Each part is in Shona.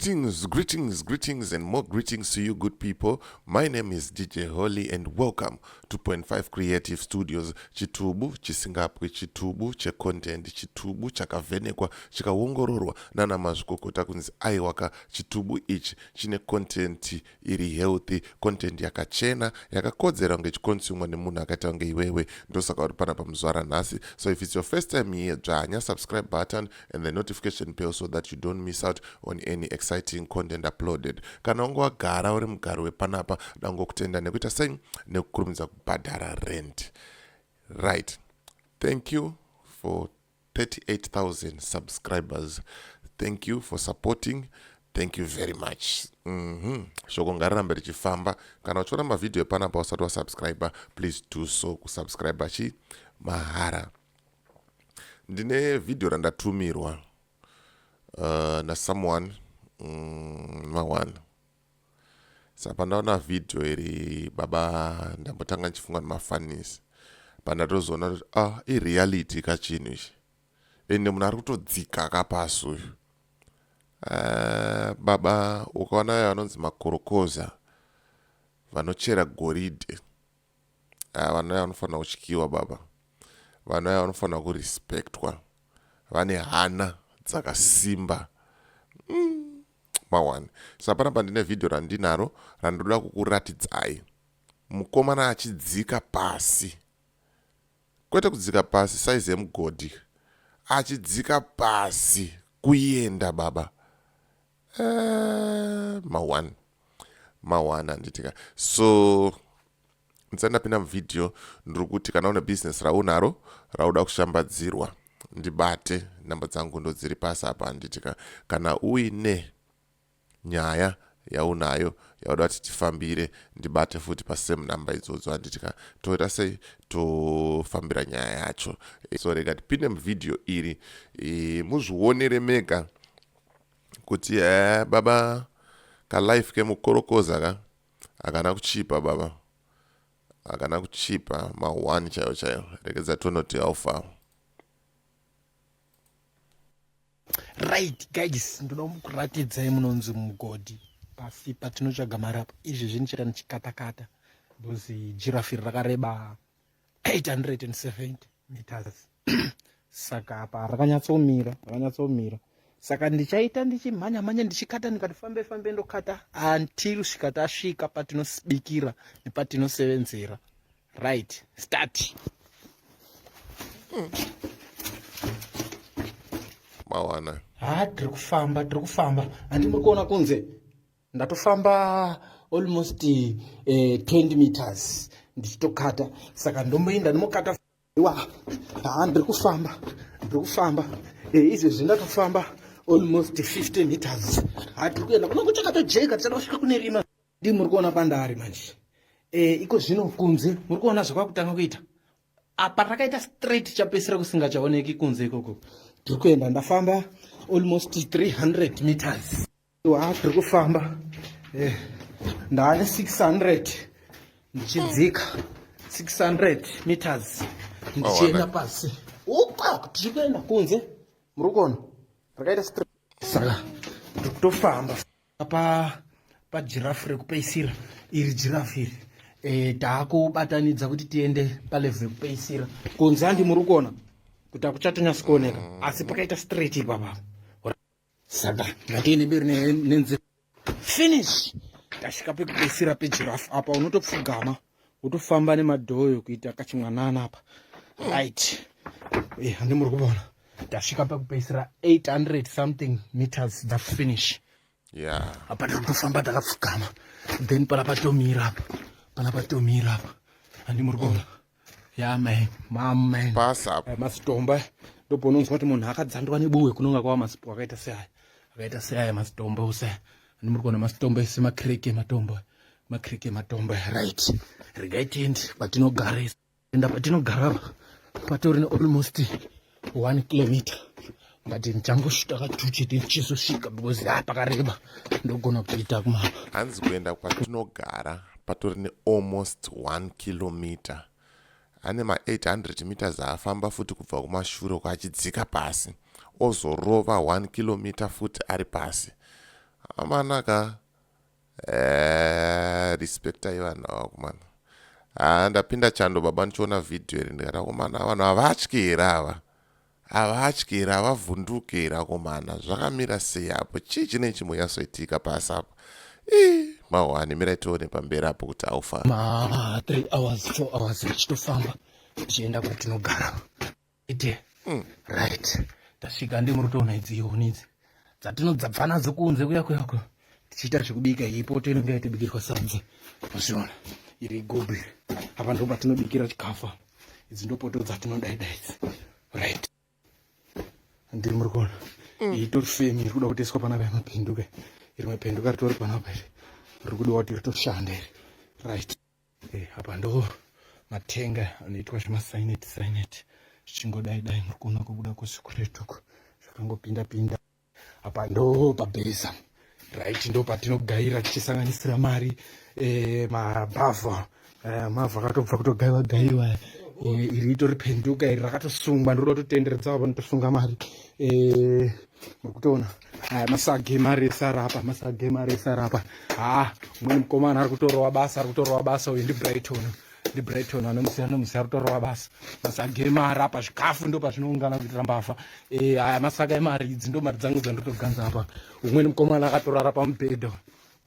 Greetings, greetings, greetings, and more greetings to you, good people. My name is DJ Holly, and welcome to Point 5 Creative Studios. Chitubu chisingapwi, chitubu checontent, chitubu chakavhenekwa, chikaongororwa nana mazvikokota kunzi aiwaka chitubu ichi chine content iri healthy, content yakachena, yakakodzera kunge ichikonsumwa nemunhu akaita kunge iwewe. Ndosaka uri panapa muzuva ranhasi. So if it's your first time here, dzvanya subscribe button and the notification bell so that you don't miss out on any exciting content uploaded. Kana unge wagara uri mugari wepanapa, dangokutenda nekuita sei nekukurumidza kubhadhara rent. Right, thank you for 38,000 subscribers. Thank you for supporting. Thank you very much. Shoko ngarirambe richifamba. Kana uchiona mavhidhiyo epanapa usati wasubscribe, please do so. Kusubscribe chi mahara. Ndine vhidhiyo randatumirwa nasomeone maone. Saka pandaona vhidhiyo iri baba, ndambotanga ndichifunga nemafanisi, pandatozoona kuti ah, ireality kachinhu ichi, ende munhu ari kutodzika kapasi uyu. Baba, ukaona ayo anonzi makorokoza vanochera goridhe, vanhu aya vanofanira kutyiwa baba. Vanhu aya vanofanira kurespectwa, vane hana dzakasimba. Mawani. Saka panapa ndine vhidhiyo randinaro randinoda kukuratidzai, mukomana achidzika pasi, kwete kudzika pasi saizi yemugodhi, achidzika pasi kuenda baba. Ma1 ma1, handitika? So ndisati ndapinda muvhidhiyo, ndiri kuti kana une bhizinesi raunaro rauda kushambadzirwa, ndibate. Namba dzangu ndodziri pasi apa, handitika? Kana uine nyaya yaunayo yauda kuti tifambire, ndibate futi pasame namba idzodzo, handitika? Toita sei, tofambira nyaya yacho. So rega tipinde muvhidhiyo iri, muzvionere mega kuti baba, kalife kemukorokoza ka hakana kuchipa baba, hakana kuchipa. Ma1 chaiyo chaiyo. Regedza tonoti how far. Right guys, ndoda kuratidzai munonzi mugodhi pasi patinotsvaga mari apa. Izvi zvinichaita ndichikatakata because giraffe iri rakareba 870 meters, saka apa rakanyatsomira, rakanyatsomira. Saka ndichaita ndichimhanya mhanya ndichikata, ndikati fambe fambe, ndokata until svika tasvika patinosibikira nepatinosevenzera. Right, start. Mawana. Ha, tiri kufamba, tiri kufamba. Handi muri kuona kunze? Ndatofamba almost 20 meters ndichitokata, saka ndomboenda ndimokata wa. Ha, ndiri kufamba, ndiri kufamba. Izvezvi ndatofamba almost 50 meters. Ha, tiri kuenda kunongo chakatojeka, tichada kusvika kune rima. Ndi muri kuona pandari manje? Iko zvino kunze muri kuona zvakwakutanga kuita apa, rakaita straight, chapesera kusingachaoneki kunze ikoko. Tiri kuenda, ndafamba almost 300 meters. Wa, tiri kufamba. Ndaane 600 ndichidzika, 600 meters ndichienda pasi uko. Tiri kuenda kunze, muri kuona rakaita straight, saka ndiri kutofamba pa pagirafu rekupeisira iri. Girafu iri taakubatanidza kuti tiende palevel yekupeisira. Kunze handi muri kuona kuti hakuchatonyatsi kuoneka, asi pakaita straight ipapa. Saka ngatiende mberi nenzira. Finish, tasvika pekupeisira pegirafu apa. Unotopfugama wotofamba nemadhoyo kuita kachimwanana apa. Right, handi muri kuona tasvika pekupeisira? 800 something meters, the finish. Apa tiri kutofamba takapfugama, then panapa tomira apa, panapa tomira apa. Handi muri kuona? Ya man, maman. Pasi apa. Masitomba ndopaunonzwa kuti munhu akadzandwa nebuwe, kunonga kwava masipo akaita seaya, akaita seaya masitombo ose. Handi muri kuona masitombo ese, makreke matombo, makreke matombo? Right, regai tiende kwatinogara. Enda patinogara apa patori nealmost 1 kilometer, but ndichangosvika katuchete ndichizosvika because ha, pakareba, ndogona kutoita kuma Hanzi kuenda kwatinogara patori nealmost 1 kilometer. Ane ma800 meters aafamba futi kubva kumashure uko achidzika pasi, ozorova 1 kilometer futi ari pasi. Amanaka, eh, respectai vanhu ava kumana. Haa, ndapinda chando baba ndichiona vhidhiyo iri, ndikati akomana, vanhu havatyi here ava? Havatyi here? Havavhunduki here akomana? Zvakamira sei apo? Chii chinenge chimbonyatsoitika pasi apa? Ii, mahwani, mirai tione pamberi apo kuti aufa. Ma 3 hours, 4 hours tichitofamba tichienda kwatinogara ite. Right, tasvika. Ndi muri kutoona idzi huni idzi dzatinodzabva nadzo kunze kuya kuya kuya tichiita zvekubika. Iyi poto inenge yaitobikirwa sadza, mazviona? Iri gobi apa ndo patinobikira chikafu. Idzi ndo poto dzatinodaida idzi, right? Ndiri muri kuona iyi itori femi iri kuda kutoiswa panapa yamapinduka. Iri mapinduka ritori panapa, iri riri kudiwa kuti ritoshanda iri, right? Apa ndo matenga anoitwa zvemasaineti saineti, zvichingodai dai. Muri kuona kubuda kwesikuretuku zvakangopinda pinda. Apa ndo pabheza, right? Ndo patinogaira tichisanganisira mari, mabhavha, mavhu akatobva kutogaiwa gaiwa. Iri itori penduka, iri rakatosungwa, ndinoda kutotenderedza apa, notosunga mari. Muri kutoona aya masagi emari esara apa, masagi emari esara apa. Ha, umweni mukomana ari kutorova basa, ari kutorova basa uyu. NdiBrighton, ndiBrighton anomusiya, anomusiya, ari kutorova basa. Masagi emari apa, zvikafu ndo pazvinoungana kuitira mbavha. Aya masaka emari, idzi ndo mari dzangu dzandotoganza apa. Umweni mukomana akatorara pamubhedha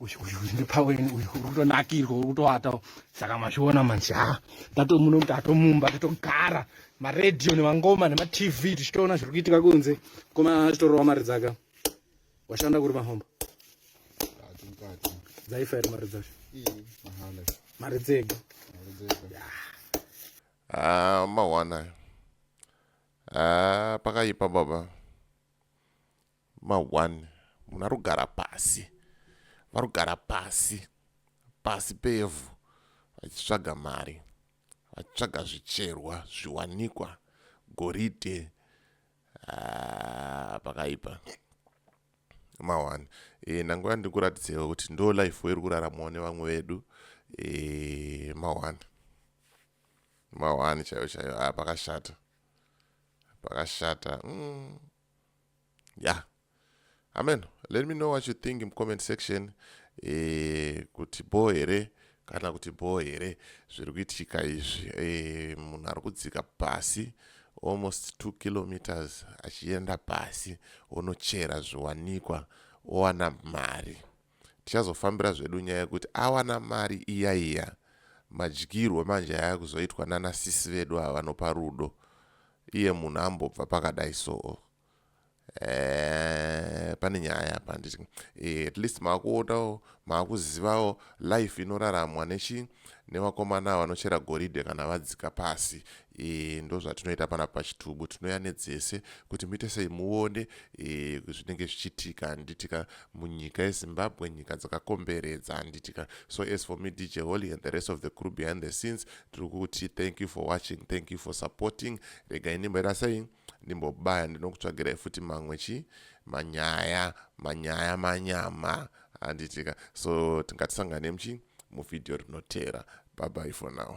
uyu, uyu ndipaweni uyu, uri kutonakirwa, uri kutovata. Saka mazviona manje. Ha, tatomuno, tatomumba, tatogara maredhiyo nemangoma nemaTV tichitoona zviri kuitika kunze. Mukomana achitorova mari dzake. Washanda kuri mahomba dzaifa here mari dzacho? Mari dzega. Ah, mawana. Ah, pakaipa baba. Ma1 munhu ari kugara pasi, vari kugara pasi pasi pevhu vachitsvaga mari, vachitsvaga zvicherwa, zviwanikwa, goridhe. Ah, pakaipa ma1. Ndanguva ndiri kuratidzaiwo kuti ndo life iri kuraramwawo nevamwe vedu. Ma1, ma1 chaiyo chaiyo. Ah, pakashata, pakashata. Yeah, amen. Let me know what you think in comment section, kuti bo here kana kuti bo here zviri kuitika izvi. Munhu ari kudzika pasi almost 2 kilometers achienda pasi, onochera zviwanikwa, owana mari. Tichazofambira zvedu nyaya yekuti awana mari iya iya, madyirwo manje aya kuzoitwa nana sisi vedu ava vanopa rudo. Iye munhu ambobva pakadai, so pane nyaya apa, handiti? At least maakuonawo, maakuzivawo life inoraramwa nechi nevakomana vanochera goridhe kana vadzika pasi. Ndo zvatinoita panapa pachitubu, tinouya nedzese kuti muite sei, muone zvinenge zvichiitika, handitika, munyika yeZimbabwe, nyika dzakakomberedza, handitika? So as for me, DJ Holly, and the rest of the crew behind the scenes, tiri kuti thank you for watching, thank you for supporting. Regai ndimboita sei, ndimbobaya, ndinokutsvagirai futi mamwe chi manyaya, manyaya manyama, handitika? So tingatisangane muchi muvhidhiyo rinoteera. Bye bye for now.